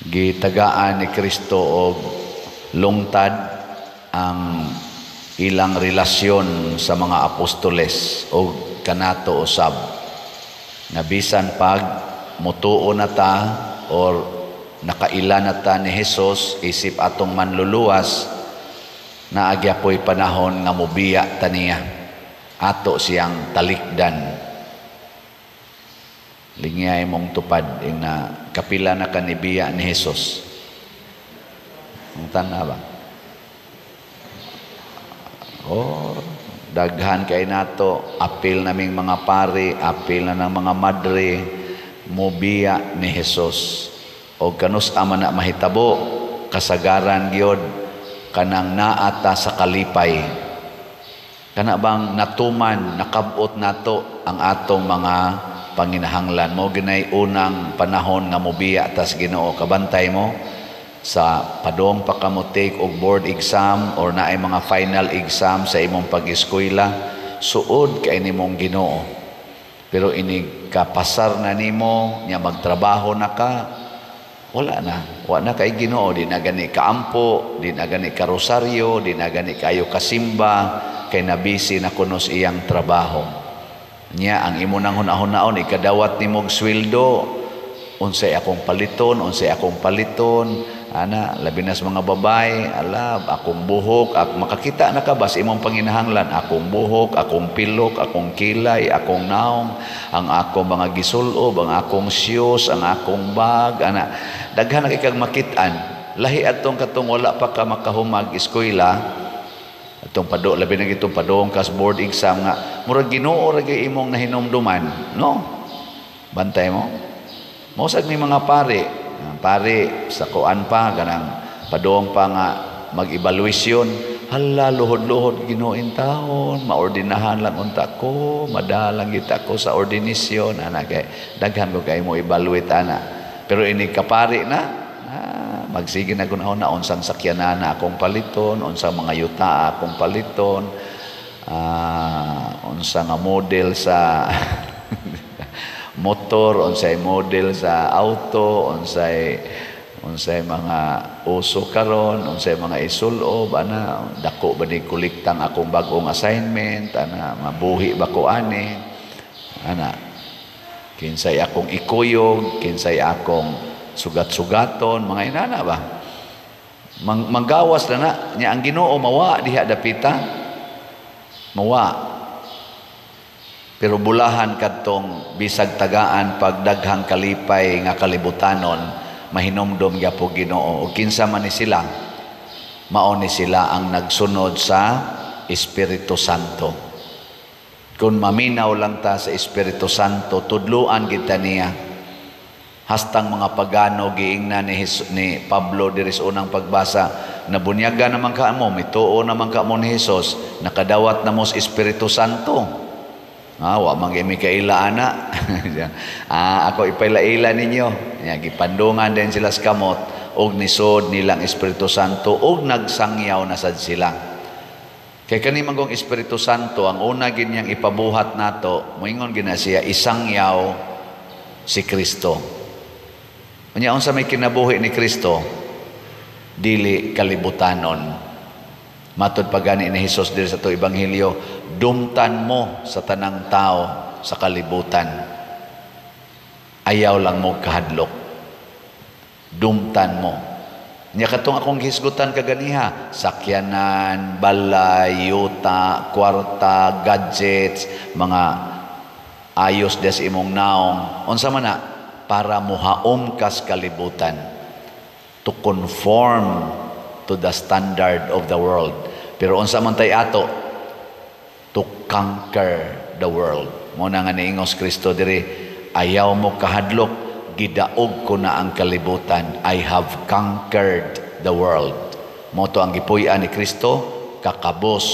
Gitagaan ni Kristo og lungtad ang ilang relasyon sa mga apostoles o kanato usab nga bisan pag mutuo na ta or nakaila na ta ni Hesus isip atong manluluwas, naa gyapoy panahon nga mobiya ta niya, ato siyang talikdan. Lingyay mong tupad ing na kapila na kanibiya ni Hesus. Ang tana ba? Oh, daghan kay nato, apil naming mga pari, apil na ng mga madre, mobiya ni Hesus. O kanus ama na mahitabo, kasagaran gyud kanang naata sa kalipay. Kana bang natuman, nakabot nato ang atong mga panginahanglan? Mo ginay unang panahon nga mobiya tas Ginoo. Kabantay mo sa padong pa ka mo take og board exam or naay mga final exam sa imong pag-eskwela, suod kay nimong Ginoo. Pero inig kapasar na nimo nya, magtrabaho na ka, wala na, wa na kay Ginoo. Di na gani kaampo, di na gani ka rosaryo, di na gani kayo kasimba kay nabisi na kunos iyang trabaho. Nya ang imo nang hunahunahon ikadawat nimo og sweldo, unsay akong paliton, unsay akong paliton ana, labi na sa mga babae, ala, akong buhok, makakita na ka ba sa imong panginahanglan, akong buhok, akong pilok, akong kilay, akong naong, ang akong mga gisulob, ang akong shoes, ang akong bag, ana, daghan na kay kag makit-an. Lahi atong katong wala pa ka makahumag eskwela, atong pado, labi na gitong padong kas board exam nga murag Ginoo ra gyud imong nahinumduman, no? Bantay mo, mosag ni mga pare, pare sa kuan pa, ganang padong pa nga mag-evaluation, hala, luhod-luhod, Ginoo intawon, maordinahan lang unta ko, madalang kita ko sa ordinasyon, ana, kay daghan ko kay mo evaluate ana. Pero ini kapari na, magsige na kun na unsang sakyanan na akong paliton, unsang mga yuta akong paliton, unsa nga model sa motor, unsay model sa auto, unsay unsay mga uso karon, unsay mga isulob ana, dako ba ni kolektang akong bag-ong assignment ana, mabuhi ba ko ani ana, kinsay akong ikuyog, kinsay akong sugat-sugaton, mga inana ba. Manggawas na na nya ang Ginoo mawa diha dapita, mawa. Pero bulahan kadtong bisag tagaan pag daghang kalipay nga kalibutanon, mahinumdom gyapon Ginoo. Ug kinsa man ni sila? Mao ni sila ang nagsunod sa Espiritu Santo. Kung maminaw lang ta sa Espiritu Santo, tudluan kita niya. Hastang mga pagano giingnan ni Pablo diri sa unang pagbasa, nabunyaga naman ka mo, mituo naman ka mo ni Hesus, nakadawat na mo sa Espiritu Santo. Wa man gyud mi kaila ana. Ako ipaila-ila ninyo. Nya gipandungan din sila sa kamot og nisod nilang Espiritu Santo og nagsangyaw na sad sila. Kay kani man gong Espiritu Santo, ang una gid niyang ipabuhat nato, moingon gina siya, isangyaw si Kristo. Unya unsa may kinabuhi ni Kristo? Dili kalibutanon. Matod pa gani ni Hesus diri sa to ebanghelyo, dumtan mo sa tanang tao sa kalibutan. Ayaw lang mo kahadlok. Dumtan mo. Nya katong akong hisgutan kaganiha, sakyanan, balay, yuta, kwarta, gadgets, mga ayos des imong naong. Unsa man na? Para muhaom kas kalibutan. To conform to the standard of the world. Pero unsa man tay ato? To conquer the world. Mo na nga niingos Kristo diri, ayaw mo kahadlok, gidaog ko na ang kalibutan. I have conquered the world. Mo to ang gipuy-an ni Kristo, kakabos,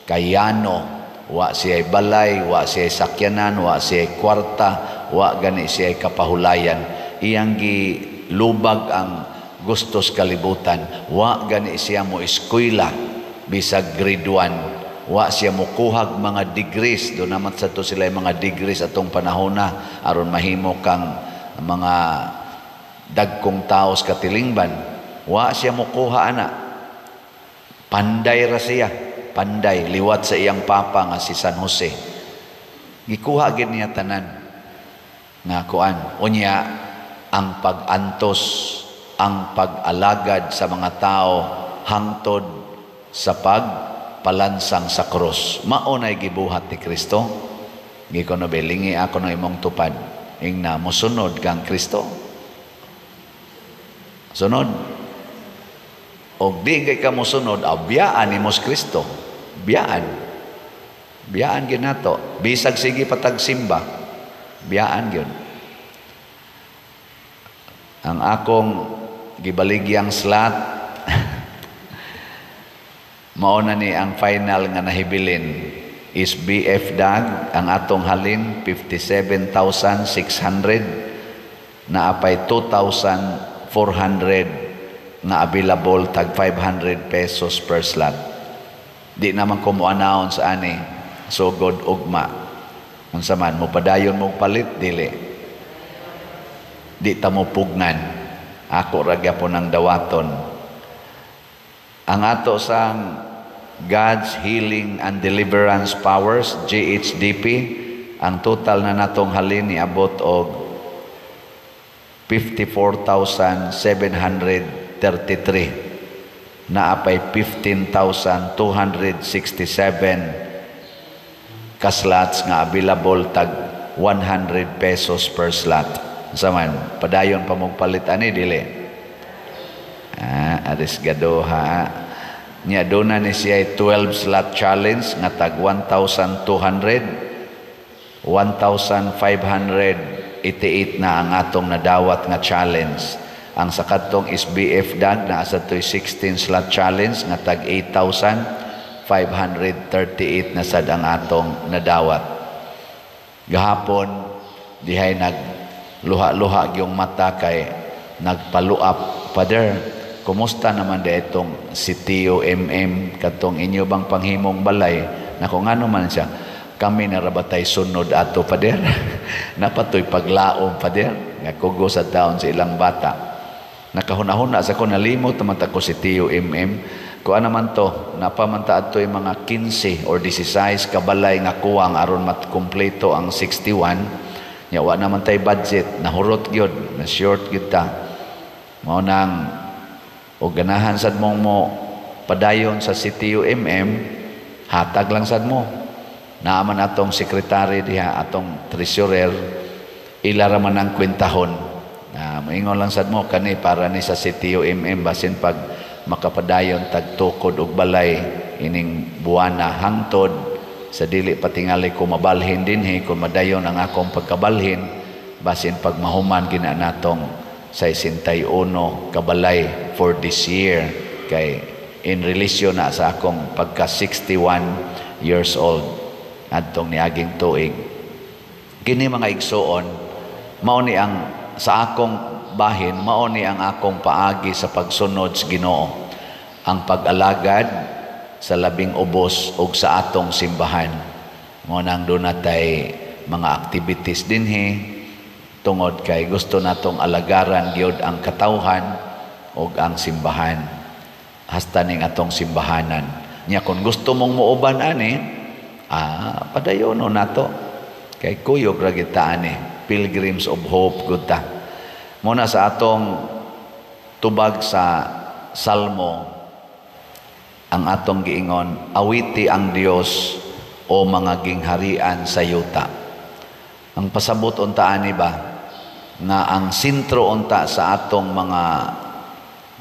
kayano, wa siya'y balay, wa siya'y sakyanan, wa siya'y kwarta, wa gani siya'y kapahulayan. Iyang gilubag ang gustos kalibutan. Wa gani siya mo eskwela bisag grade 1. Wa siya mokuhag mga degrees. Doon naman sa to sila yung mga degrees atong panahon na aron mahimo kang mga Dagkong tao sa katilingban, wa siya mukuha ana. Panday ra siya, panday liwat sa iyang papa nga si San Jose. Gikuha gid niya tanan nga kuan. Unya ang pag-antos, ang pag-alagad sa mga tao hangtod sa pagpalansang sa krus. Mao nay gibuhat ni Kristo. Gikuno belingi ako ng imong tupad. Ingna mosunod kang Kristo. Sunod. Og di kay ka mosunod, biyaan nimo si Kristo. Biyaan. Biyaan gyud nato. Bisag sige patagsimba, biyaan gyud. Ang akong gibaligyang slot, mao na ni ang final nga nahibilin is BF DAG. Ang atong halin 57,600, naapay 2,400 nga available, tag 500 pesos per slot. Di naman ko mo-announce ani sugod ugma. Unsa man, mo padayon mo palit, dili? Di ta mo pugnan. Ako ra gyapon ang dawaton. Ang ato sang God's Healing and Deliverance Powers, GHDP, ang total na natong halin ni abot og 54,733, naapay 15,267 ka slots nga available, tag 100 pesos per slot. Unsa man, padayon pa mong palit ani, dili? Ah, aris gadoha. Nya doon na ni siya 12 slot challenge nga tag 1,200, 1,588 na ang atong nadawat nga challenge. Ang sa kadtong SBF DAG na sa to'y 16 slot challenge nga tag 8,538 na sad ang atong nadawat. Gahapon dihay nag luha-luha gyung mata kay nagpaluap, "Father, kumusta naman di itong si Tio MM, katong inyo bang panghimong balay?" Nako, ngano man siya, "Kami narabatay sunod ato, Father. Napatoy paglaom, Father," nga kugo sa taon sa ilang bata. Nakahuna-huna sa ko, nalimot naman ta ko si Tio MM. Kuan naman to, napamanta adto yung mga 15 or 16 kabalay nga kuwang aron matkumpleto ang 61. Nya wa naman tay budget, nahurot gyud, na short gyud ta. Mao nang og ganahan sad mong mo padayon sa CTU MM, hatag lang sad mo. Naaman atong sekretary diha, atong treasurer, ila ra man ang kwentahon. Na moingon lang sad mo kani para ni sa CTU MM, basin pag makapadayon tag tukod og balay ining buwana hangtod sa dili patingali ko mabalhin dinhi. Kung madayon ang akong pagkabalhin, basin pag mahuman gina natong 61 kabalay for this year, kay in relation na sa akong pagka 61 years old adtong niaging tuig. Kini, mga igsuon, mao ni ang sa akong bahin, mao ni ang akong paagi sa pagsunod sa Ginoo, ang pag-alagad sa labing ubos ug sa atong simbahan. Mao nang doon natay mga activities dinhi tungod kay gusto natong alagaran gyud ang katawhan ug ang simbahan, hasta ning atong simbahanan. Nya kung gusto mong muuban ani, padayono nato kay kuyog ra gid ta ani, pilgrims of hope gud ta. Muna sa atong tubag sa Salmo, ang atong giingon, "Awiti ang Dios, o mga gingharian sa yuta." Ang pasabot unta ani ba nga ang sentro unta sa atong mga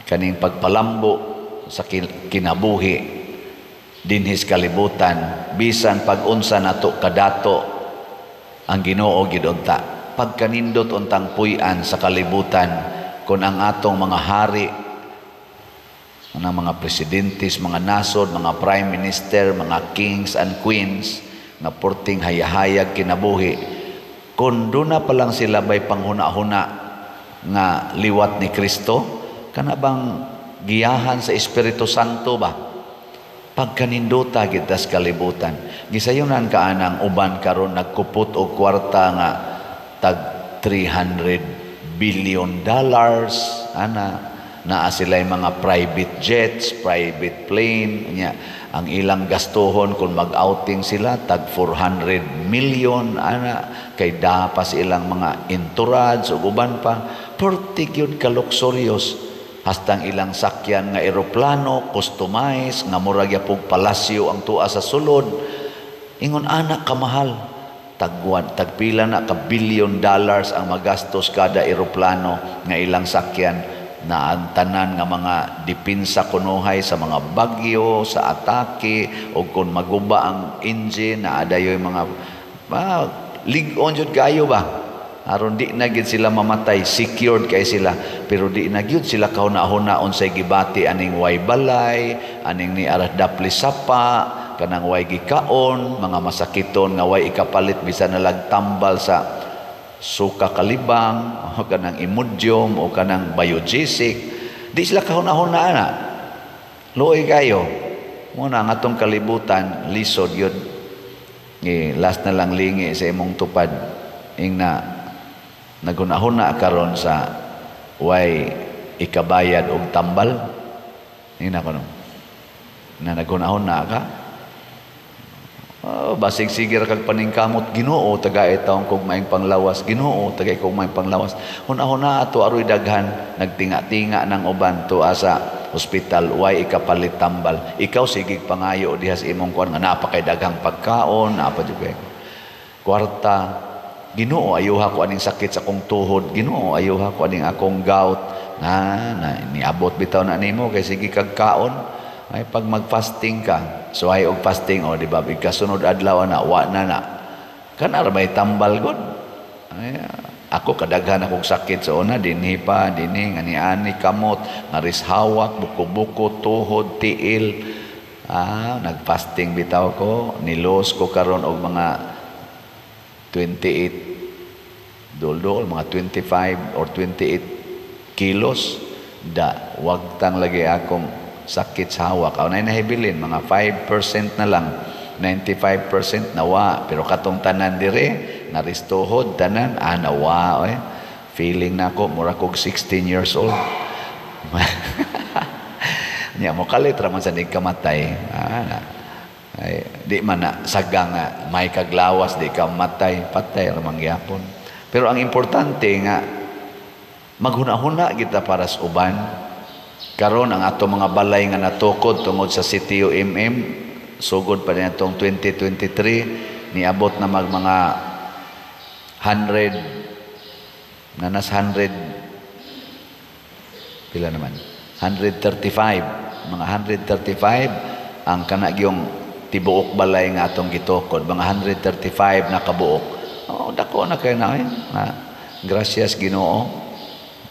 kaning pagpalambo sa kinabuhi dinhi sa kalibutan, bisan pag-unsa nato kadato, ang Ginoo gid unta. Pagkanindot untang puy-an sa kalibutan kung ang atong mga hari, ang mga presidentes, mga nasod, mga prime minister, mga kings and queens nga porting hayahayag kinabuhi, kung doon na pa lang sila bay panghuna-huna nga liwat ni Kristo, kana bang giyahan sa Espiritu Santo ba? Pagkanindota gid tas kalibutan. Gisayunan ka anang uban karon nagkupot og kwarta nga tag 300 billion dollars ana. Naa sila mga private jets, private plane nya. Ang ilang gastuhon kung mag-outing sila, tag 400 million ana, kay dapas ilang mga entourage ug uban pa. Perti gyud ka luxurious, hastang ilang sakyan nga eroplano customized nga murag yapog palasyo ang tuwa sa sulod. Ingon ana kamahal, tagwan tagpila na ka billion dollars ang magastos kada eroplano nga ilang sakyan, na ang tanan nga mga dipinsa kunuhay sa mga bagyo, sa atake, o kung maguba ang engine, na adayoy mga lig-on jud kayo ba, aron di na gid sila mamatay, secured kay sila. Pero di na gyud sila kahuna-huna unsay gibati aning way balay, aning ni aras dapli sapa, kanang way gikaon, mga masakiton nga way ikapalit bisan nalag tambal sa suka kalibang o kanang Imodium o kanang Biogesic. Di sila kahuna-huna ana. Luoy kayo. Muna ang atong kalibutan lisod yun. Last na lang lingi sa imong tupad, ing na naghuna-huna karon sa way ikabayad og tambal. Ing na kuno na naghuna-huna ka. Oh, basig sige ra kag paningkamot, Ginoo, tagay taong kog maing panglawas, Ginoo, tagay kog maing panglawas. Huna-huna ato aroy daghan nagtinga-tinga ng uban tuwa sa ospital, way ikapalit tambal. Ikaw sige pangayo diha sa imong kuan nga napakay daghang pagkaon, napa jud kay kwarta. Ginoo, ayuha ko aning sakit sa akong tuhod. Ginoo, ayuha ko aning akong gout. Na, na niabot bitaw na nimo kay sige kag kaon. Ay pag mag-fasting ka, so ay og fasting, o di ba, ikasunod adlaw na wa na na. Kana ra may tambal gud. Ay, ako kadaghan akong sakit sa una, dinhi pa, dinhi ngani-ani kamot, ngaris hawak, buko-buko, tuhod, tiil. Nag-fasting bitaw ko, nilos ko karon og mga 28 dol-dol, mga 25 or 28 kilos. Da wagtang lagi akong sakit sa hawak. Aw nay nahibilin mga 5% na lang, 95% nawa, pero katong tanan dire naristuhod tanan, nawa oy. Feeling na ako mura kog 16 years old. Nya mo kalit ra man sa kamatay. Na. Ay, di man na saga nga may kaglawas di ka matay, patay ra man gyapon. Pero ang importante nga maghuna-huna kita para sa uban. Karon ang ato mga balay nga natukod tungod sa CTUMM, sugod pa niadtong 2023, niabot na mag mga 100 na nas 100 pila naman, 135, mga 135 ang kanagyong tibuok balay nga atong gitukod, mga 135 na kabuok. Oh, dako na kay na, eh. Na gracias Ginoo.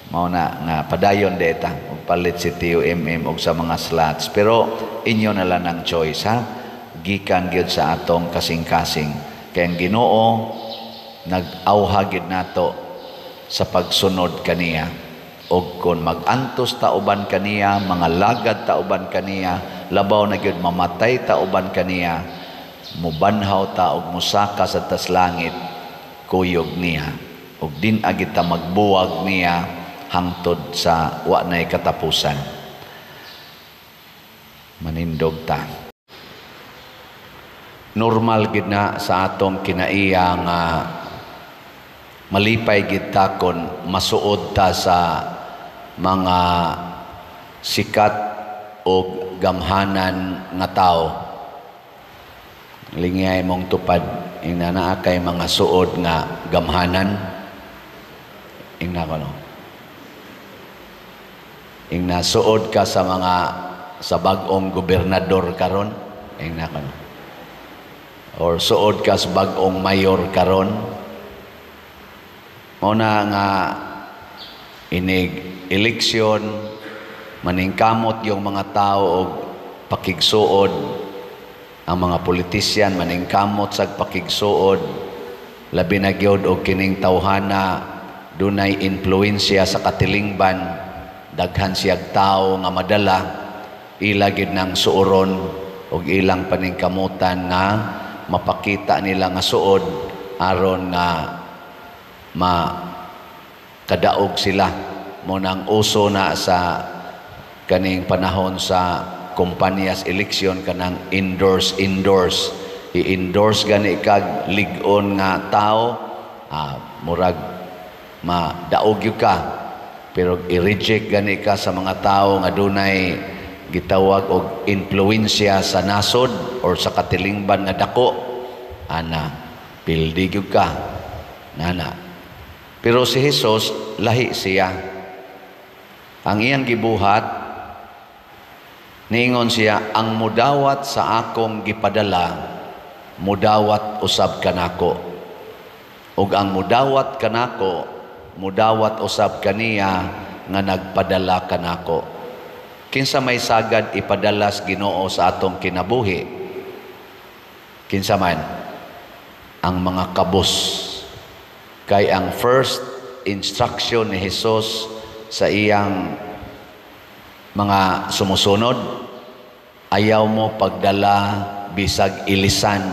Mao na nga padayon deta og palit si TUMM og sa mga slots, pero inyo na lang ang choice, ha, gikan gyud sa atong kasing-kasing, kay ang Ginoo nag-awha gyud nato sa pagsunod kaniya. Og kon mag-antos ta uban kaniya, mga lagad ta uban kaniya, labaw na gyud mamatay ta uban kaniya, mubanhaw ta og musaka sa tas langit kuyog niya, og din agit ta magbuwag niya hangtod sa wa nay katapusan. Manindog ta. Normal gid na sa atong kinaiya nga malipay gid ta kon masuod ta sa mga sikat og gamhanan nga tawo. Lingay mong tupad, ingna naa kay mga suod nga gamhanan. Ingna ko no. Ingna suod ka sa mga sa bag-ong gobernador karon, ingna ko no. Or suod ka sa bag-ong mayor karon. Mao na nga inig eleksyon, maningkamot yung mga tao og pakigsuod, ang mga politisyan maningkamot sa pakigsuod, labi na gyud og kining tawhana dunay impluwensya sa katilingban, daghan siyag tao nga madala, ila gyud nang suuron og ilang paningkamutan nga mapakita nila nga suod aron nga ma Kadaog sila. Mo nang uso na sa kaning panahon sa kumpanyas eleksyon, kanang endorse endorse, i-endorse gani kag lig-on nga tao, murag madaog gyud ka, pero i-reject gani ka sa mga tao nga dunay gitawag og impluwensya sa nasod or sa katilingban nga dako ana, pildi gyud ka nana. Pero si Jesus, lahi siya. Ang iyang gibuhat, niingon siya, "Ang mudawat sa akong gipadala, mudawat usab kanako, ug ang mudawat kanako, mudawat usab kaniya nga nagpadala kanako." Kinsa may sagad ipadala sa Ginoo sa atong kinabuhi? Kinsa man? Ang mga kabos. Kay ang first instruction ni Jesus sa iyang mga sumusunod, "Ayaw mo pagdala bisag ilisan,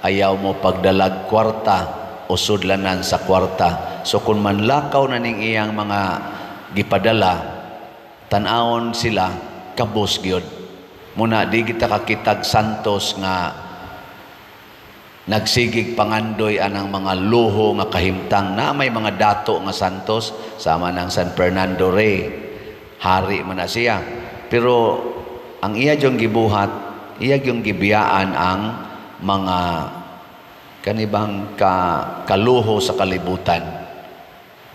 ayaw mo pagdalag kwarta o sudlanan sa kwarta." So kung manlakaw na ning iyang mga gipadala, tan-awon sila, kabos gyud. Muna di kita kakitag santos nga nagsigig pangandoy anang mga luho nga kahimtang. Na may mga dato nga santos sama ng San Fernando Rey, hari man na siya, pero ang iya yung gibuhat, iya yung gibiyaan ang mga kanibang kaluho sa kalibutan.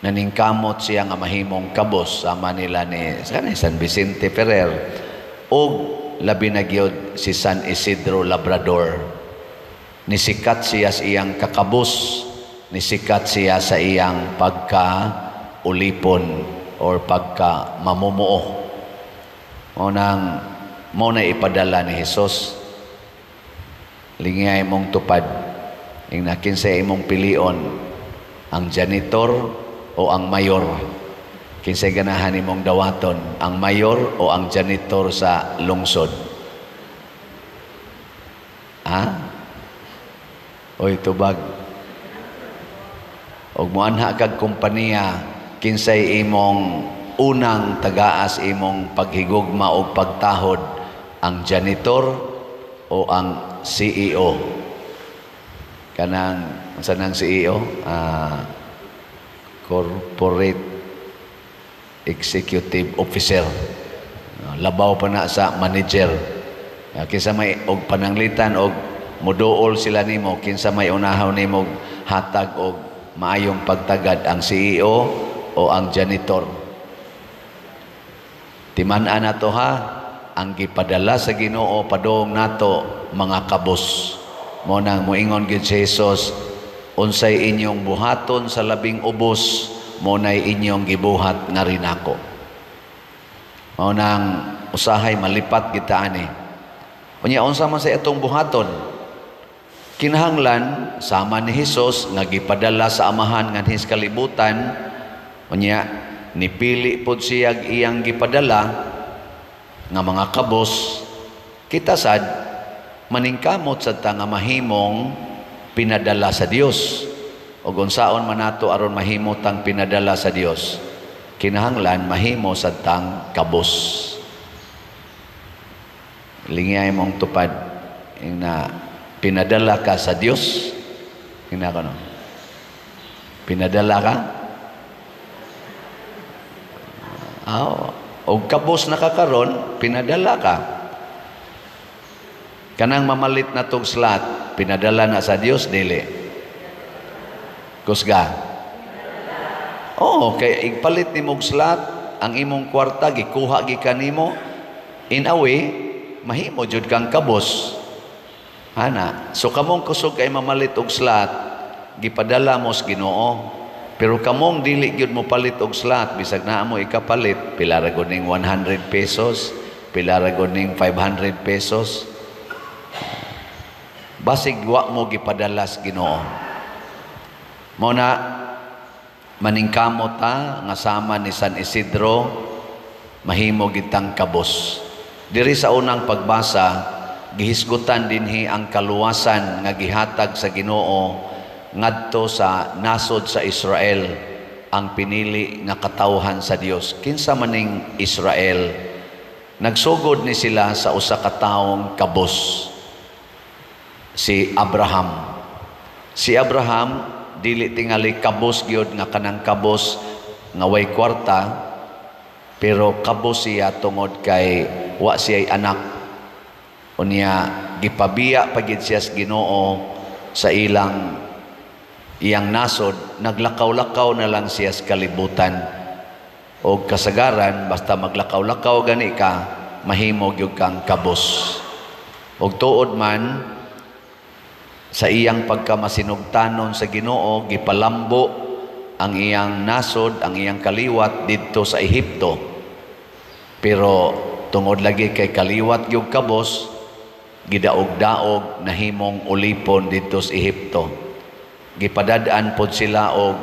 Naningkamot siya nga mahimong kabos sama nila ni San Vicente Ferrer og labi na gyud si San Isidro Labrador. Nisikat siya sa iyang kakabos, nisikat siya sa iyang pagka-ulipon or pagka mamumuo. Mo nang mo na ipadala ni Jesus. Lingay mong tupad. Ingna, kinsa imong pilion, ang janitor o ang mayor? Kinsay ganahan imong dawaton, ang mayor o ang janitor sa lungsod? Ha? Oy, tubag. Og muanha kag kompanya, kinsay imong unang tagaas imong paghigugma o pagtahod, ang janitor o ang CEO? Kanang unsa nang CEO? Corporate Executive Officer. Labaw pa na sa manager. Kinsa may og pananglitan og muduol sila nimo, kinsa may unahaw nimo hatag og maayong pagtagad, ang CEO o ang janitor? Timan-an nato ha, ang gipadala sa Ginoo padung nato, mga kabos. Mo nang moingon gyud si Jesus, "Unsay inyong buhaton sa labing ubos, mo nay inyong gibuhat nga rinako." Mao nang usahay malipat kita ani. Unya, unsa man sa itong buhaton? Kinahanglan sama ni Jesus nga gipadala sa Amahan nganhi sa kalibutan, unya nipili pod siya iyang gipadala nga mga kabos, kita sad maningkamot sad ta nga mahimong pinadala sa Dios. Ug unsaon man nato aron mahimo tang pinadala sa Dios? Kinahanglan mahimo sad tang kabos. Lingay mong tupad na, pinadala ka sa Dios. Ingna ko, no? Pinadala ka? Oh, og kabos na ka karon, pinadala ka. Kanang mamalit na tong slot, pinadala na sa Dios, dili? Kusga. Oo, kay igpalit nimog slot, ang imong kwarta gikuha gikan nimo, in a way, mahimo jud kang kabos. Ana, so kamong kusog kay mamalit og slot, gipadala mo sa Ginoo. Pero kamong dili gyud mo palit og slot, bisag naa mo ikapalit, pila ra gud ning 100 pesos, pila ra gud ning 500 pesos. Basig wa mo gipadala sa Ginoo. Mo na maningkamot ta nga sama ni San Isidro, mahimo gitang kabos. Diri sa unang pagbasa, gihisgutan dinhi ang kaluwasan nga gihatag sa Ginoo ngadto sa nasod sa Israel. ang pinili nga katawhan sa Dios. Kinsa maning Israel? Nagsugod ni sila sa usa ka taong kabos, si Abraham. Si Abraham dili tingali kabos gyud nga kanang kabos nga way kwarta, pero kabos siya tungod kay wa siya anak. Unya gipabiya pa gid siya sa Ginoo sa iyang nasod, naglakaw-lakaw na lang siya sa kalibutan. O kasagaran, basta maglakaw-lakaw gani ka, mahimo gyud kang kabos. Og tuod man, sa iyang pagkamasinugtanon sa Ginoo, gipalambo ang iyang nasod, ang iyang kaliwat didto sa Ehipto. Pero tungod lagi kay kaliwat gyud kabos, gidaog-daog, nahimong ulipon didto sa Ehipto. Gipadad-an pod sila og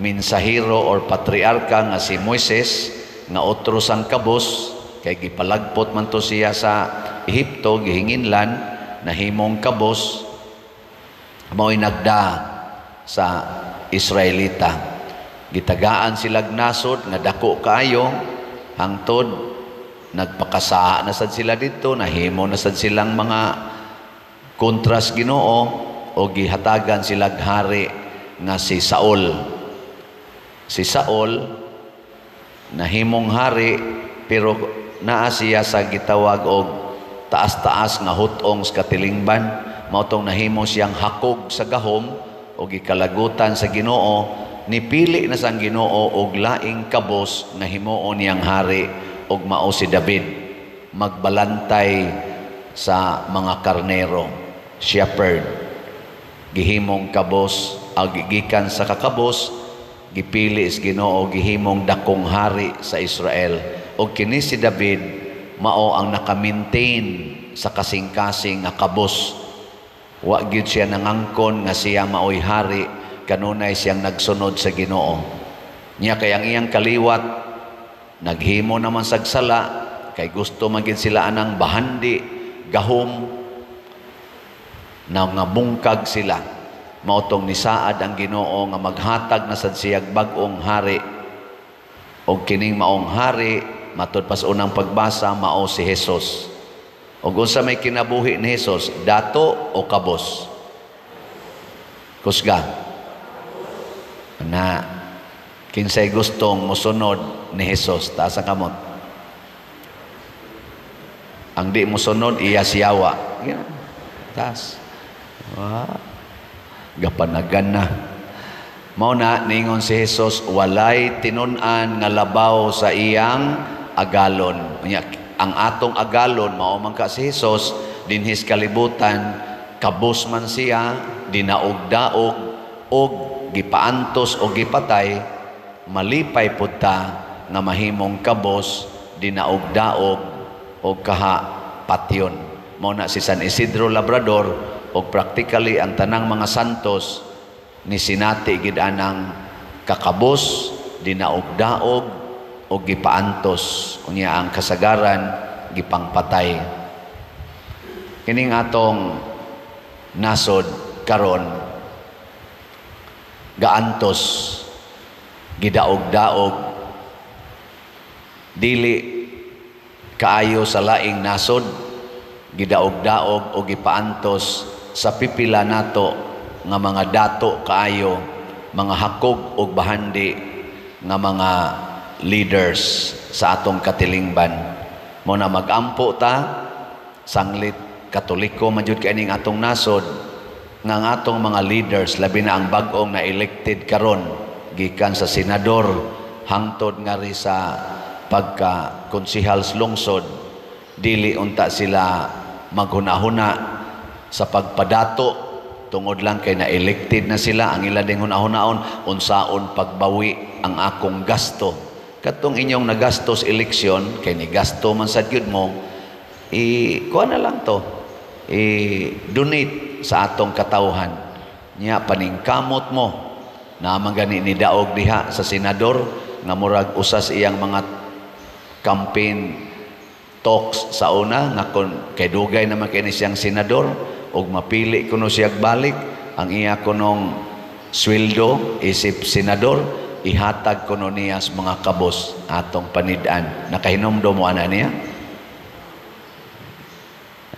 mensahero or patriarka nga si Moises, nga otro sang kabos kay gipalagpot man to siya sa Ehipto, gihinginlan, nahimong kabos, mao'y nagda sa Israelita. Gitagaan silag nasod nga dako kaayo hangtod nagpakasaa na sad sila didto, nahimo na sad silang mga kontras Ginoo o gihatagan silag hari nga si Saul. Si Saul nahimong hari, pero naa siya sa gitawag og taas-taas nga hutong sa katilingban, mao tong nahimo siyang hakog sa gahom o gikalagutan sa Ginoo. Nipili na sang Ginoo og laing kabos nga himuon niyang hari, og mao si David, magbalantay sa mga karnero, shepherd. Gihimong kabos, ag gikan sa kakabos, gipili sa Ginoo, gihimong dakong hari sa Israel. Og kini si David mao ang naka-maintain sa kasing-kasing nga kabos. Wa gyud siya nangangkon nga siya maoy hari, kanunay siyang nagsunod sa Ginoo. Nya kay ang iyang kaliwat naghimo naman sagsala, kay gusto man gid sila anang bahandi, gahom, na nga bungkag sila. Mao tong nisaad ang Ginoo nga maghatag na sad siyag bag-ong hari. Og kining maong hari, matud pas unang pagbasa, mao si Jesus. Og unsa may kinabuhi ni Jesus, dato o kabos? Kusga. Na kinsay gustong mosunod ni Jesus, taas ang kamot. Ang di mosunod, iya siyawa. Taas. Wah. Gapanagan na. Mao na ningon si Jesus, walay tinun-an nga labaw sa iyang agalon. Unya, ang atong agalon mao man ka si Jesus dinhis kalibutan, kabos man siya, dinaog-daog og gipaantos o gipatay, malipay pud ta nga mahimong kabos, dinaog-daog og kaha patyon. Mao na si San Isidro Labrador og practically ang tanang mga santos ni sinati gid anang kakabos, dinaog-daog og gipaantos. Unya ang kasagaran gipangpatay. Kining atong nasod karon gaantos, gidaog-daog, dili kaayo sa laing nasod, gidaog-daog o gipaantos sa pipila nato nga mga dato kaayo, mga hakog og bahandi nga mga leaders sa atong katilingban. Mo na magampo ta, sanglit Katoliko man jud kay ning atong nasod, nga ang atong mga leaders, labi na ang bag-ong na elected karon gikan sa senador hangtod ngari sa pagka konsehal sa lungsod, dili unta sila maghunahuna sa pagpadato tungod lang kay na-elected na sila. Ang ila ding hunahunaon, unsaon pagbawi ang akong gasto. Katong inyong nagastos eleksyon, kay ni gasto man sad gyud mo, i kuha na lang to, i-donate sa atong katawhan. Nya paningkamot mo naman gani ni daog diha sa senador nga murag usas iyang mga campaign talks sa una nga kon kay dugay naman kay ni siyang senador og mapili kuno siyag balik, ang iya kunong sweldo isip senador ihatag kuno niya sa mga kabos atong panid-an. Nakahinumdom mo ana niya?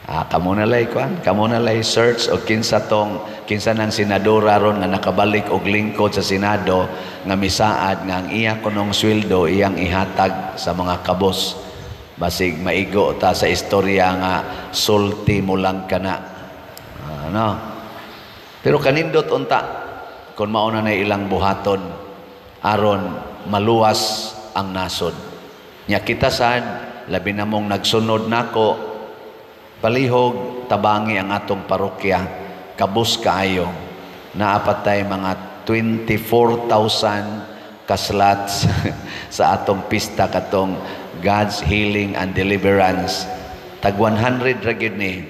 Ah, kamo na lay kuan, kamo na lay search og kinsa tong kinsa nang senadora ron nga nakabalik og lingkod sa Senado nga misaad nga ang iya kunong sweldo iyang ihatag sa mga kabos. Basig maigo ta sa istorya nga sulti mo lang kana. Ano? Pero kanindot unta kung mao na ilang buhaton aron maluwas ang nasod. Nya kita sad, labi na mong nagsunod nako, palihog tabangi ang atong parokya, kabus kaayo. Naapatay mga 24,000 ka slots sa atong pista katong God's Healing and Deliverance. Tag 100 ra gyud ni.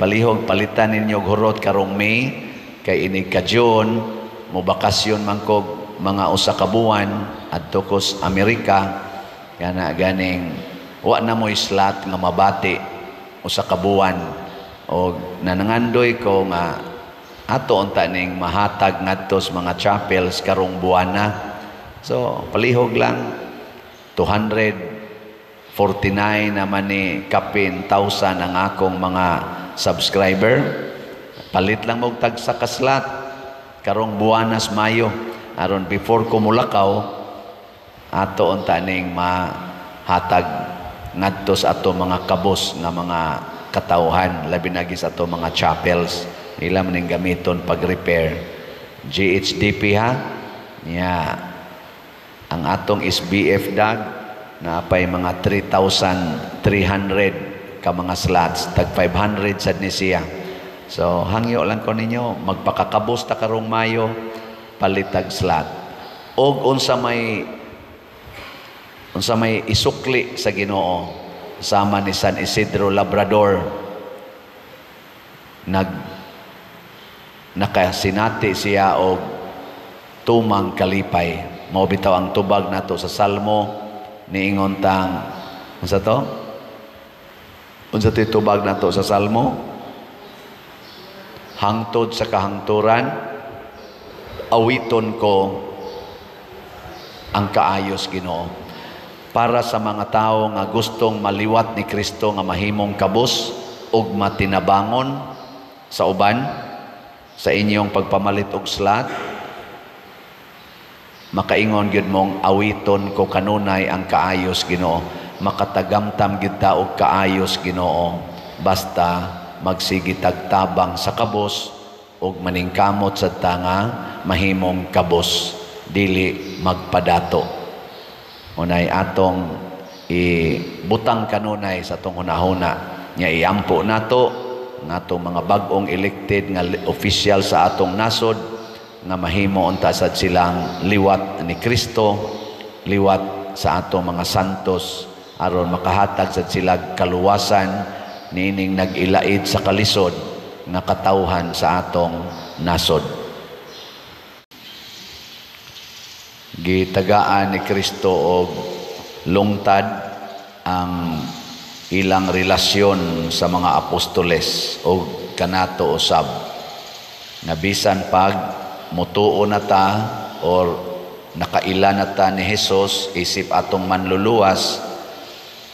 Palihog palitan ninyo og hurot karong May kay inig ka June mo bakasyon man kog mga usa ka buwan adto ko sa Amerika, kana ganing wa na mo'y slot nga mabati usa ka buwan, og nanangandoy ko nga ato unta ning mahatag ngadto sa mga chapels karong buwana. So palihog lang, 249 naman ni kapin thousand ang akong mga subscriber. Palit lang mo tag sa ka slot karong buwanas Mayo aron before ko mulakaw, ato unta ning mahatag ngadto sa ato mga kabos nga mga katawhan, labi na sa ato mga chapels, ila man ning gamiton pag-repair. GHDP ha nya, ang atong SBF dag naapay mga 3,300 ka mga slots, tag 500 sad ni siya. So hangyo lang ko ninyo, magpakakabos ta karong Mayo, palitag slot og unsa may isukli sa Ginoo, sama ni San Isidro Labrador, nakasinati siya og tumang kalipay. Mao bitaw ang tubag nato sa Salmo, niingon tang unsa to, unsa to tubag nato sa Salmo? "Hangtod sa kahangturan awiton ko ang kaayos, Ginoo." Para sa mga tao nga gustong maliwat ni Kristo nga mahimong kabos ug matinabangon sa uban sa inyong pagpamalit og slot, makaingon gyud mong "Awiton ko kanunay ang kaayos, Ginoo." Makatagamtam gyud ta og kaayos Ginoo basta magsige tagtabang sa kabos ug maningkamot sa ta nga mahimong kabos, dili magpadato. Unay atong ibutang kanunay sa atong hunahuna nya iampo nato ang atong mga bag-ong elected nga official sa atong nasod nga mahimo unta sad silang liwat ni Kristo, liwat sa atong mga santos, aron makahatag sad sila kaluwasan niining nag-ilaid sa kalisod nga katawhan sa atong nasod. Gitagaan ni Kristo og lungtad ang ilang relasyon sa mga apostoles og kanato usab, nga bisan pag mutuo na ta or nakaila na ta ni Hesus isip atong manluluwas,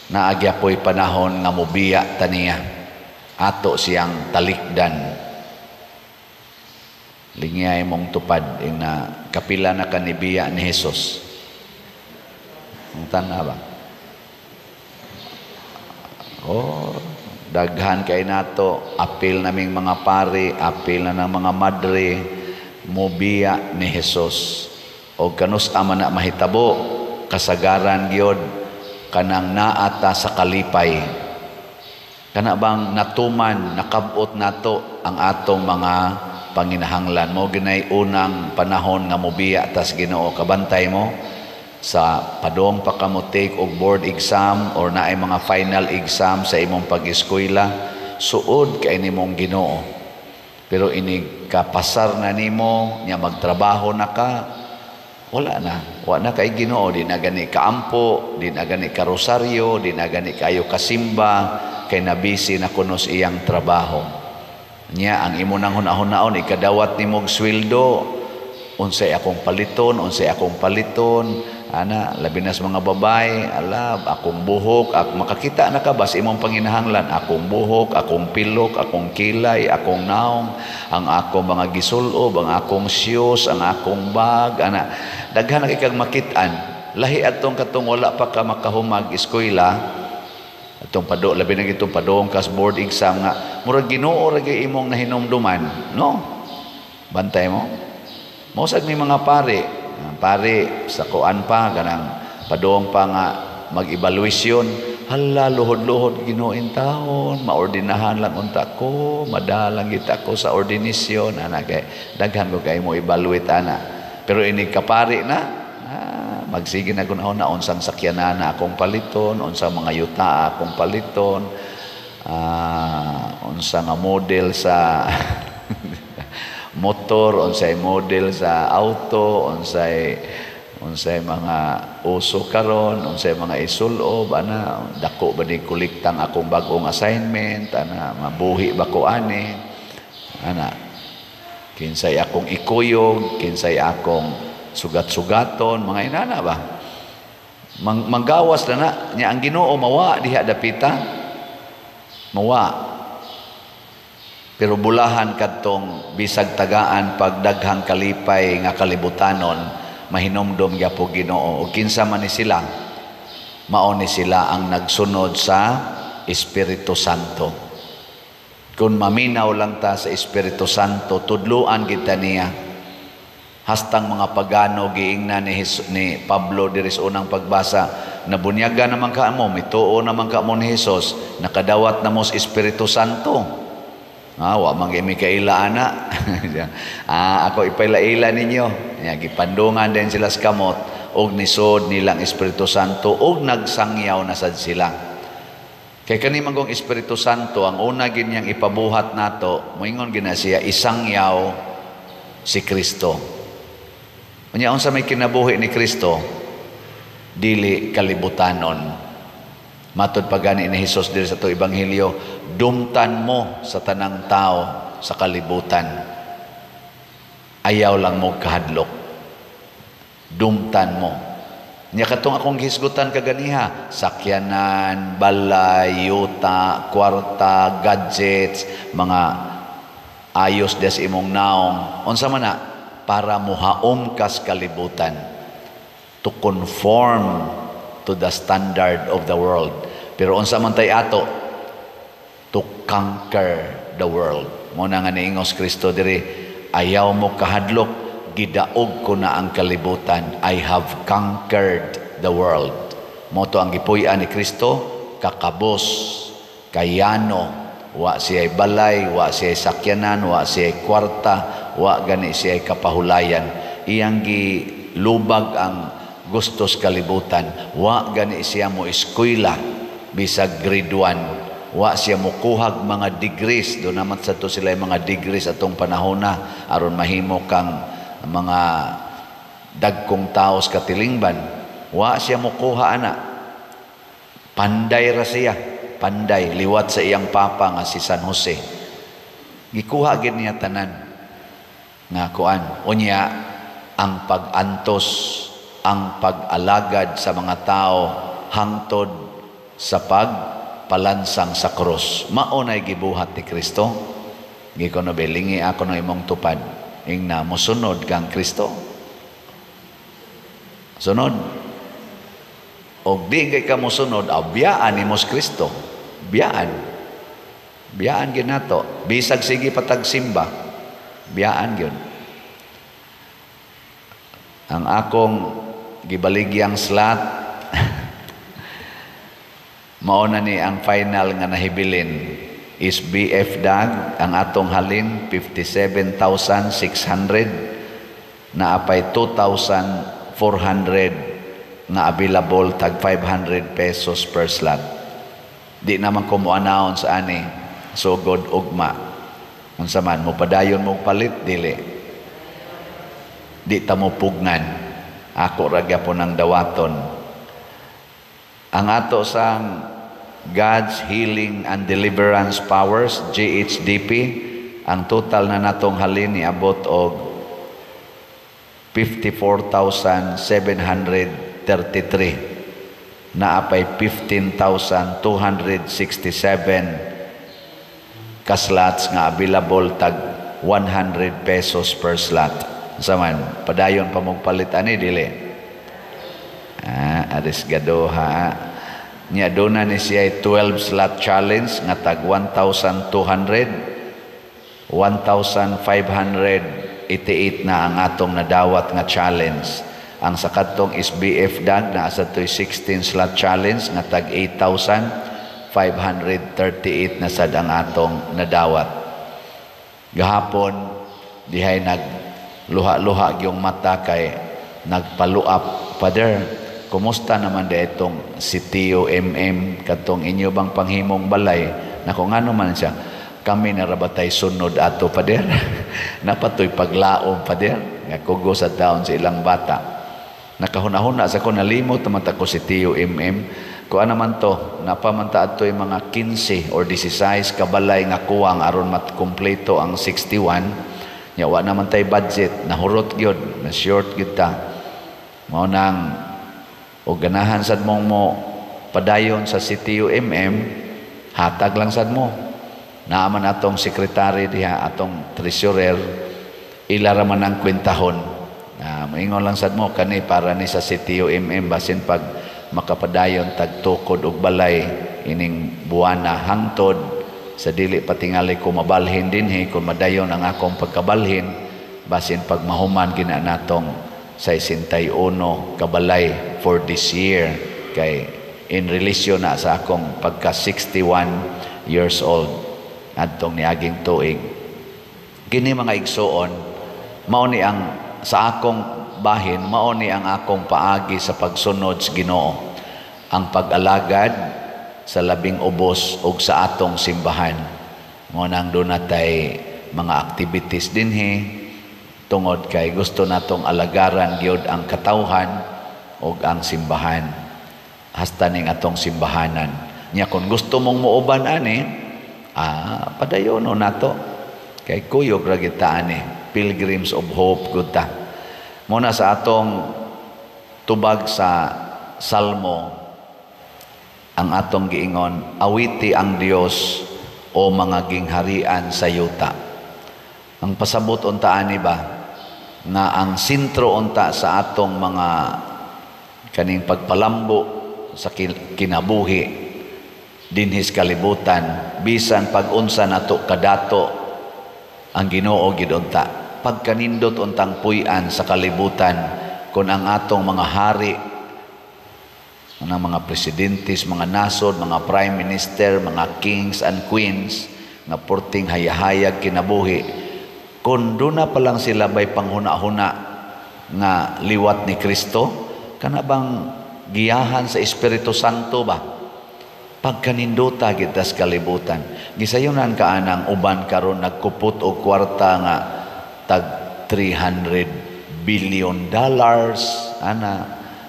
naagyapoy panahon nga mobiya ta niya, ato siyang talikdan. Lingyay mong tupad ing na kapila na kanibiya ni Hesus. Ang tana ba? Oh, daghan kay nato, apil naming mga pari, apil na ng mga madre, mobiya ni Hesus. O kanus ama na mahitabo, kasagaran gyud kanang naata sa kalipay. Kana bang natuman, nakabot nato ang atong mga panginahanglan mo, ginay unang panahon nga mobiya tas Ginoo. Kabantay mo sa padong pa kamo take og board exam or naay mga final exam sa imong pag-eskwela, suod kay nimong Ginoo. Pero inig kapasar na nimo nya magtrabaho na ka, wala na, wa na kay Ginoo, di na gani kaampo, di na gani ka rosaryo, di na gani kayo kasimba, kay nabisi na kuno sa iyang trabaho. Nya ang imo nang hunahunahon, ikadawat nimog sweldo, Unsay akong paliton, unsay akong paliton, ana, labi na sa mga babae, ala, akong buhok, makakita na ka ba sa imong panginahanglan, akong buhok, akong pilok, akong kilay, akong naong, ang akong mga gisulob, ang akong shoes, ang akong bag, ana, daghan na kag makitaan. Lahi atong katong wala pa ka makahumag eskwela, atong pado, labi na gitong padong kas board exam nga murag Ginoo ra gyud imong nahinumduman, no? Bantay mo. Mosag may mga pare, pare sa kuan pa kanang padong pa nga mag-evaluation, hala, luhod-luhod, Ginoo intawon, maordinahan lang unta ko, madalang kita ko sa ordinasyon, ana, kay daghan ko kay mo evaluate ana. Pero inig kapari na, magsige na kun na unsang sakyanan na akong paliton, unsang mga yuta akong paliton, unsa nga model sa motor, unsay model sa auto, unsay unsay mga uso karon, unsay mga isulob, ana, dako ba ni kolektang akong bag-ong assignment, ana, mabuhi ba ko ani, ana, kinsay akong ikuyog, kinsay akong sugat-sugaton, mga inana ba? Manggawas na na, nya ang Ginoo mawa diha dapita, mawa. Pero bulahan kadtong bisag tagaan pagdaghang kalipay nga kalibutanon, mahinumdom gyapon Ginoo. O kinsa man ni sila, mao ni sila ang nagsunod sa Espiritu Santo. Kung maminaw lang ta sa Espiritu Santo, tudluan kita niya. Hastang mga pagano giingna ni Pablo diri sa unang pagbasa, nabunyaga naman ka mo, mituo naman ka mo ni Jesus, nakadawat na mo sa Espiritu Santo. Wa man gyud mi kaila ana. Ako ipaila-ila ninyo. Nya gipandungan din sila sa kamot og nisod nilang Espiritu Santo og nagsangyaw na sad sila. Kay kani man gong Espiritu Santo, ang una gid niyang ipabuhat nato, moingon gina siya isangyaw si Kristo. Unya unsa may kinabuhi ni Kristo? Dili kalibutanon. Matod pa gani ni Hesus diri sa ato ebanghelyo, dumtan mo sa tanang tao sa kalibutan. Ayaw lang mo kahadlok. Dumtan mo. Nya katong akong gihisgutan kaganiha, sakyanan, balay, yuta, kwarta, gadgets, mga ayos des imong naong. Unsa man na? Para muhaom kas kalibutan. To conform to the standard of the world. Pero unsa man tay ato? To conquer the world. Mo na nga niingos Kristo diri, ayaw mo kahadlok, gidaog ko na ang kalibutan. I have conquered the world. Mo to ang gipuy-an ni Kristo, kakabos, kayano, wa siya'y balay, wa siya'y sakyanan, wa siya'y kwarta, wa gani siya'y kapahulayan. Iyang gilubag ang gustos kalibutan. Wa gani siya mo eskwela bisag grade 1. Wa siya mokuhag mga degrees. Do naman sa to sila mga degrees atong panahona aron mahimo kang mga dagkong taos katilingban. Wa siya mokuha ana. Panday ra siya. Panday liwat sa iyang papa nga si San Jose. Gikuha gid niya tanan nga kuan. Unya ang pag-antos, ang pag-alagad sa mga tao hangtod sa pagpalansang sa krus. Mao nay gibuhat ni Kristo. Gikono belingi ako ng imong tupad. Ingna mosunod kang Kristo. Sunod. Og di kay ka mosunod, biyaan nimo si Kristo. Biyaan. Biyaan gyud nato. Bisag sige patagsimba, biyaan gyud. Ang akong gibaligyang slot mao na ni ang final nga nahibilin is BF Dag. Ang atong halin 57,600, na apay 2,400 nga available, tag 500 pesos per slot. Di naman ko mo-announce ani sugod ugma. Unsa man mo padayon mo palit, dili di ta mo pugnan. Ako ra gyapon ang dawaton. Ang ato sang God's Healing and Deliverance Powers, GHDP, ang total na natong halin niabot og 54,733. Naapay 15,267 ka slots nga available, tag 100 pesos per slot. Sa man, padayon pa mong palit ani, dili? Ah, arisgado ha. Nya doon na ni siya 12 slot challenge nga tag 1,200, 1,588 na ang atong nadawat nga challenge. Ang sa kadtong SBF dag na sa to'y 16 slot challenge nga tag 8,538 na sad ang atong nadawat. Gahapon dihay nag luha-luha yung mata kay nagpaluap, "Father, kumusta naman di itong si Tio MM, katong inyo bang panghimong balay?" Nako, ngano man siya? "Kami narabatay sunod ato, Father. Napatoy paglaom, Father." Nga kugo sa taon sa ilang bata. Nakahuna-huna sa ko, nalimot naman ta ko si Tio MM. Kuan naman to, napamanta adto yung mga 15 or 16 kabalay nga kuwang aron matkumpleto ang 61. Nya wa naman tay budget, nahurot gyud, na short gyud ta. Mao nang og ganahan sad mong mo padayon sa CTU MM, hatag lang sad mo. Naaman atong sekretary diha, atong treasurer, ila ra man ang kwentahon. Na maingon lang sad mo kani para ni sa CTU MM, basin pag makapadayon tagtukod og balay ining buwana hangtod sa dili patingali ko mabalhin dinhi. Kung madayon ang akong pagkabalhin, basin pag mahuman gina natong 61 kabalay for this year, kay in relation na sa akong pagka 61 years old adtong niaging tuig. Kini, mga igsuon, mao ni ang sa akong bahin, mao ni ang akong paagi sa pagsunod sa Ginoo, ang pag-alagad sa labing ubos ug sa atong simbahan. Mo nang doon natay mga activities dinhi tungod kay gusto natong alagaran gyud ang katawhan ug ang simbahan, hasta ning atong simbahanan. Nya kung gusto mong muuban ani, padayono nato kay kuyog ra gid ta ani, Pilgrims of Hope gud ta. Muna sa atong tubag sa Salmo, ang atong giingon, "Awiti ang Dios, o mga gingharian sa yuta." Ang pasabot unta ani ba nga ang sentro unta sa atong mga kaning pagpalambo sa kinabuhi dinhis kalibutan, bisan pag-unsa nato kadato, ang Ginoo gid unta. Pagkanindot untang puy-an sa kalibutan kung ang atong mga hari, ang mga presidentes, mga nasod, mga prime minister, mga kings and queens nga porting hayahayag kinabuhi, kung doon na pa lang sila bay panghuna-huna nga liwat ni Kristo, kana bang giyahan sa Espiritu Santo ba? Pagkanindota gid sa kalibutan. Gisayunan ka anang uban karon nagkupot og kwarta nga tag $300 billion ana,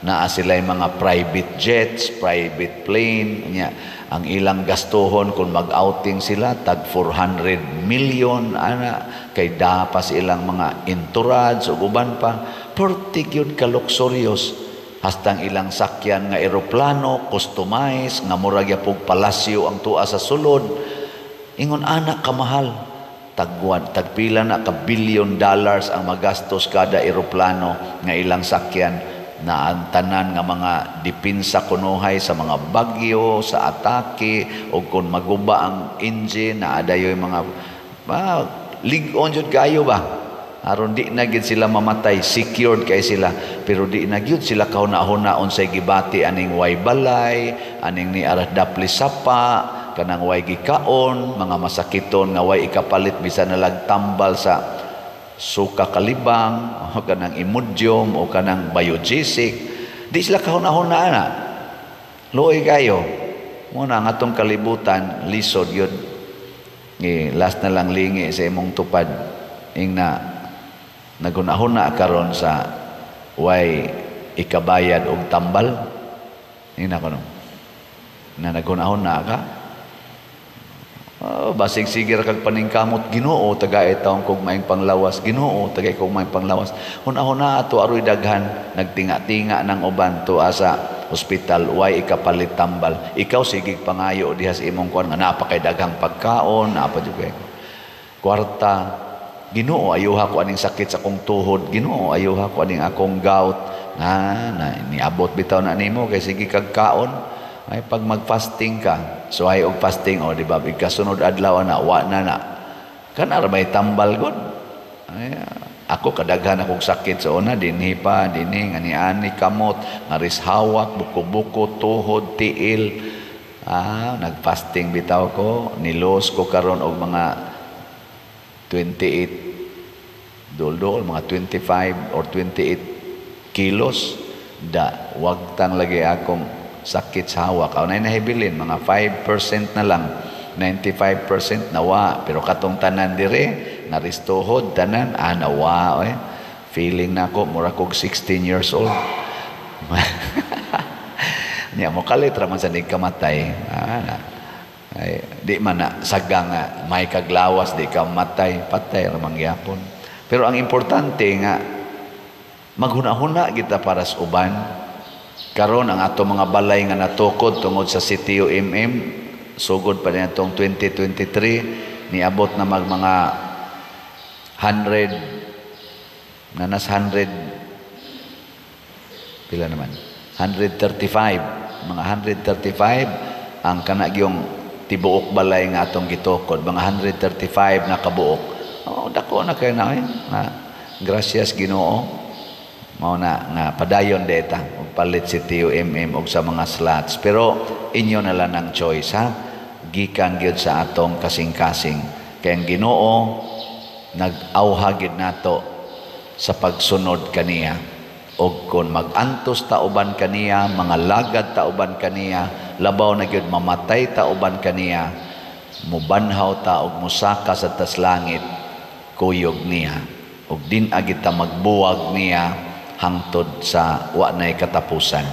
naa sila'y mga private jets, private plane nya. Ang ilang gastuhon kung mag-outing sila tag 400 million ana, kay dapas ilang mga entourage ug uban pa. Pertig yun ka luxurious, hastang ilang sakyan nga eroplano customized nga murag yapog palasyo ang tuwa sa sulod. Ingon ana kamahal, tagwan tagpila na ka billion dollars ang magastos kada eroplano nga ilang sakyan, na ang tanan nga mga dipinsa kunuhay sa mga bagyo, sa atake, o kung maguba ang engine, na adayoy mga lig-on jud kayo ba? Aron di na gid sila mamatay, secured kay sila, pero di na gyud sila kahuna-huna unsay gibati aning way balay, aning ni aras dapli sapa, kanang way gikaon, mga masakiton nga way ikapalit bisan nalag tambal sa suka kalibang o kanang Imodium o kanang Biogesic. Di sila kahuna-huna ana. Luoy kayo. Muna ang atong kalibutan lisod yun. Last na lang lingi sa imong tupad, ing na naghuna-huna karon sa way ikabayad og tambal. Ing na kuno na naghuna-huna ka. Oh, basig sige ra kag paningkamot, "Ginoo, tagae taon kog maayong panglawas. Ginoo, tagae kog maayong panglawas." Huna-huna ato aroy daghan nagtinga-tinga ng uban tuwa sa ospital, way ikapalit tambal. Ikaw sige pangayo diha sa imong kuan nga naa pa kay daghang pagkaon, naa pa jud kay kwarta. "Ginoo, ayuha ko aning sakit sa akong tuhod. Ginoo, ayuha ko aning akong gout." Na niabot bitaw na nimo kay sige kag kaon. Ay, pag mag-fasting ka, so ay og fasting, oh, di ba? Ikasunod adlaw na wa na na. Kana ra may tambal gud. Ay, ako kadaghan akong sakit sa una, dinhi pa, dinhi nga niani kamot, ngaris hawak, buko-buko, tuhod, tiil. Ah, nag-fasting bitaw ko, ni-lose ko karon og mga 28 dol, mga 25 or 28 kilos. Da wagtang lagi akong sakit sa hawak. Aw, nay nahibilin mga 5% na lang. 95% nawa, pero katong tanan dire naristohod tanan, ah, nawa oy. Feeling na ako mura kog 16 years old. Niya mo kalit ra man sa kamatay. Ah, na. Ay, di man na sagang nga may kaglawas di ka matay, patay ra man gyapon. Pero ang importante nga maghuna-huna kita para sa uban. Karon ang ato mga balay nga natukod tungod sa CTO MM, sugod pa atong 2023, niabot na mag mga 100 na, nas 100 pila naman, 135, mga 135 ang kana gyung tibuok balay nga atong gitukod, mga 135 na kabuok. Oh, dako na kay na eh. Na, gracias Ginoo. Mao na nga padayon deta og palit si TUMM og sa mga slots, pero inyo na lang ang choice ha, gikan gyud sa atong kasing-kasing, kay ang Ginoo nag-awha gyud nato sa pagsunod kaniya. Og kon mag-antos ta uban kaniya, mga lagad ta uban kaniya, labaw na gyud mamatay ta uban kaniya, mubanhaw ta og musaka sa tas langit kuyog niya, ug din agit ta magbuwag niya hangtod sa wa nay katapusan.